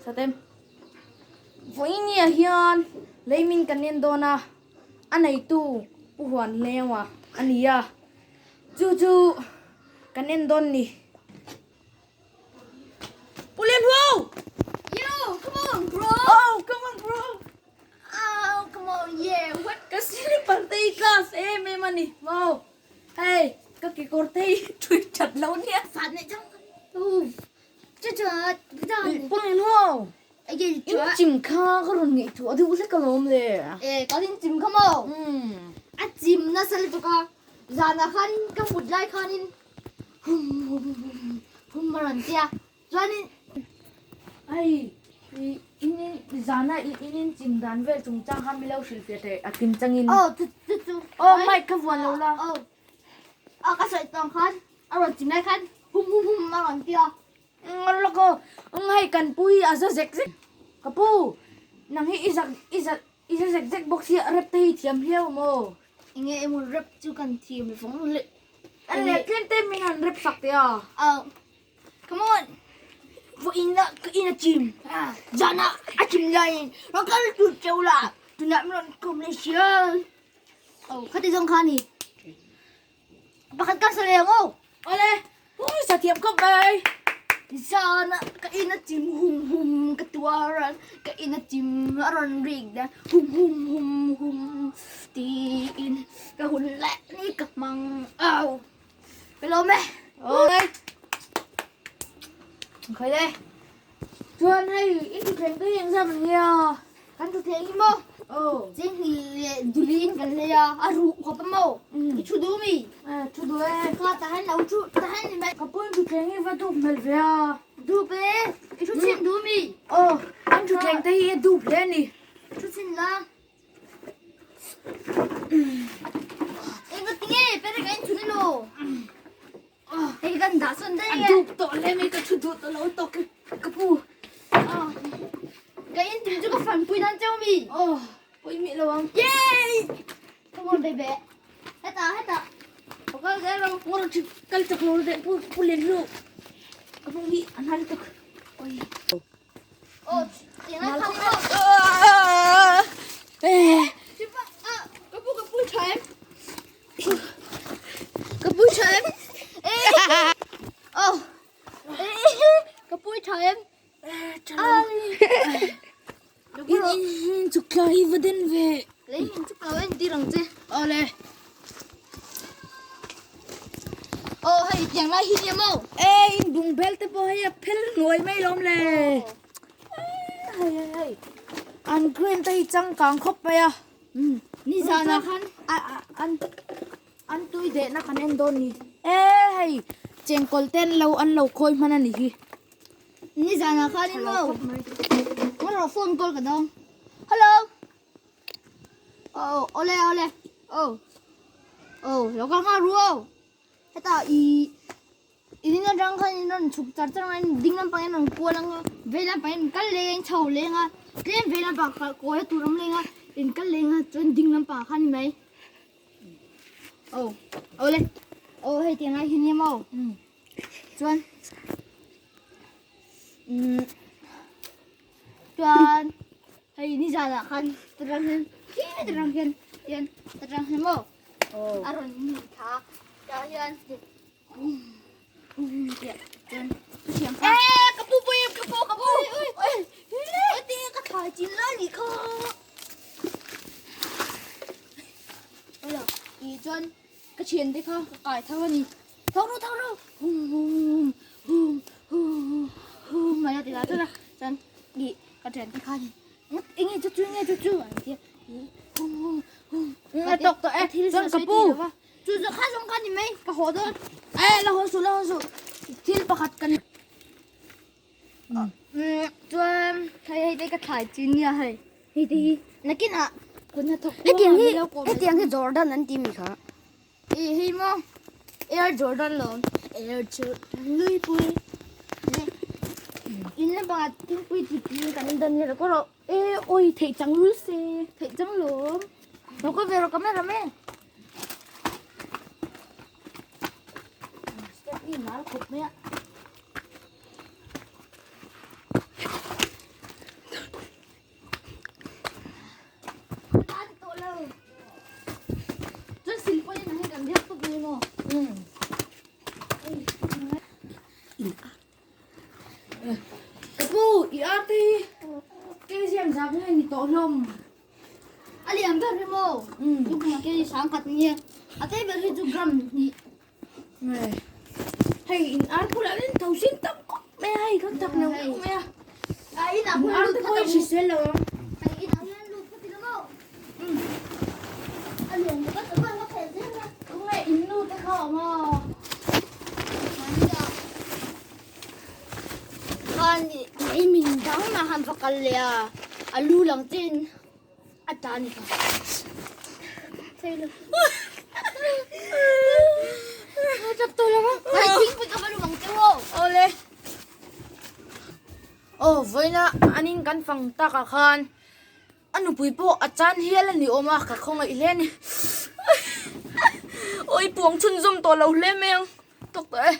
Satem. Vawinia hian leimin kan en dawn a, a neitu Pu Huan Hleua a ni a, chu chu kan en dawn ni. Pu Lian Hu! Yo, come on bro! Oh, come on bro! Oh, come on, yeah, what? Ka slipper te hi class em em a ni. Wow! Hei, ka kekawr te hi thui that lo nia. Fat nei chang. Pu Lian Hu! In chim kha ka rawn ngaihtuah deuh hlek alawm le. E, kan in chim kha maw? A chim nasa lutuk a, zanah khanin ka mut lai khanin hum hum hum hum a rawn ti a, chuanin. Hei, in in zana in in chim dan vel chungchang kha mi lo hrilh fiah teh a kim changin. Aw, chu chu chu. Aw, mic kha vuan lo la. Aw, aw ka sawi tawng khan a rawn chim lai khan hum hum hum a rawn ti a. Lawk aw, eng hei kan pu hi a za zek zek. Ka pu, nang hi i zak i za i za zek zek bawk sia rep te hi thiam hiau maw? Enge emaw rep chu kan thiam i vawng le. A leh tlem te min han rep sak teh a. Aw, come on. Vawiin ah ka in a chim. Zan ah a chim laiin rawn kal tur cheu la, tunah min rawn kawm leh sia. Aw, khati zawng kha a ni. Pakhat ka sa leng aw. Awle, ui sa thiam khawp mai. Zana ka in a chim hum hum ka tuar a, ka in a chim a rawn rik dan hum hum hum hum tiin ka hun leh ni ka hmang au. Ka lawm e. Awle. Khai le. Chuan hei in thutthleng te hi engzat an nia? Kan thutthleng hi maw? Aw. Chinghnih leh duliin kan hlei a, a ruh khawp a maw? I thu duh mi? Eh, thu duh e. Kha tahan lo thu, tahan ni mai. Ka pu in thutthleng hi va dup hmel ve a. Dup e, i thu chhin duh mi? Aw, an thutthleng te hi a dup hle a ni. Thu chhin la. Eng tinge, perek a inchhun elo? Hei kan dah sawn daih e. A dup tawh hle mai ka thu duh tawh lo tawk ka pu. Ka in tum chu ka fan pui dan cheu mi. Aw pui mi lo ang. Yay! Come on baby. Heta heta. Ka kal zel lo ngawr chu kal chak lo deh pu pu len lu. Ka pu hi an hal tuk. Oi. Oh, tiang ai khan mo. Eh. Ka pu ka pu tha em. Ka pui tha em? Oh. Ka pui tha em? In in chuk thla hi va den ve. Lei min chuk lo en tir ang che. Awle. Oh, hei tiang lai hi nia maw? E in bung bel te pawh hei a phel hnuai mai lawm le. Hei hei hei. An green te hi changkang khawp mai a. Nizanah khan an an tui dehna kan en dawn ni. E hei chengkawl te an lo an lo khawi hman a ni hi. Nizanah khan in maw ka rawn phone call ka dawng. Hello. Oh awle awle oh oh lo kal nghal ru aw. Heta i In in atang khan in rawn chhuk char char ang a, in ding lampang in rawn kual ang a, vei lampang in kal leng a, in chho leng a, tlem vei lampang kha kawi a tur awm leng a, in kal leng a chuan ding lampang ah khan ni mai. Aw awle aw hei tiang lai hi nia maw chuan umm chuan hei nizanah khan tarang hian khi tarang hian hian tarang hian maw a rawn ni thla tah hian. Ka pu pui ka pu ka pu Ê ka thlai chin lai ni kha. Ôi i chuan ka thian te kha ka kai tho a ni. Tho ru tho ru hum hum hum hum hum mai a ti la chuan a chuan i ka thian te khan eng nge chu chu eng nge chu chu an ti a hum hum hum a tawk tawh e chuan ka pu. Chu chu kha zawng kha ni mai ka haw dawn. E la haw suh la haw suh thil pakhat kan Chuan hei hei te ka thlai chin nia hei hei te hi nakin ah kun hna thawk Hetiang hi hetiang hi Jordan an ti mi kha. E hei maw Air Jordan lawm Air Jordan Luipui in lampangah thingpui ti tiin kan in dawn nia rawh E oi theih chang lul se theih chang lawm lo ka ve rawh camera man. Step hi nal khawp mai a. I ar te hi kg zak nge ni tawh hlawm. A lian ber hi maw? Tu kum ah kg 10,000 nia. A te ber hi chu gram hnih. Hei in ar bulah hian tho sin tam khawp mai a hei kan tak lo khawp mai a. A in ah Ar te pawh hi hrisel lo ang. Hei in ah hian lut phawt ila maw? A lian bawk a chuan ka phelh zel a. Tunge in nu te kha awm a. Khan lei min dang na han va kal leh a, a lu lang chiahin a ta ni kha. Tap tawh lo a. Hei thingpui ka va lu ang cheu aw. Awle. Aw vawiina an in kan fang takah khan A nupui pawh a chan hial a ni awm a, ka khawngaih hle a ni. Awi puang chhunzawm tawh lo hle mai ang, tawk tawh e.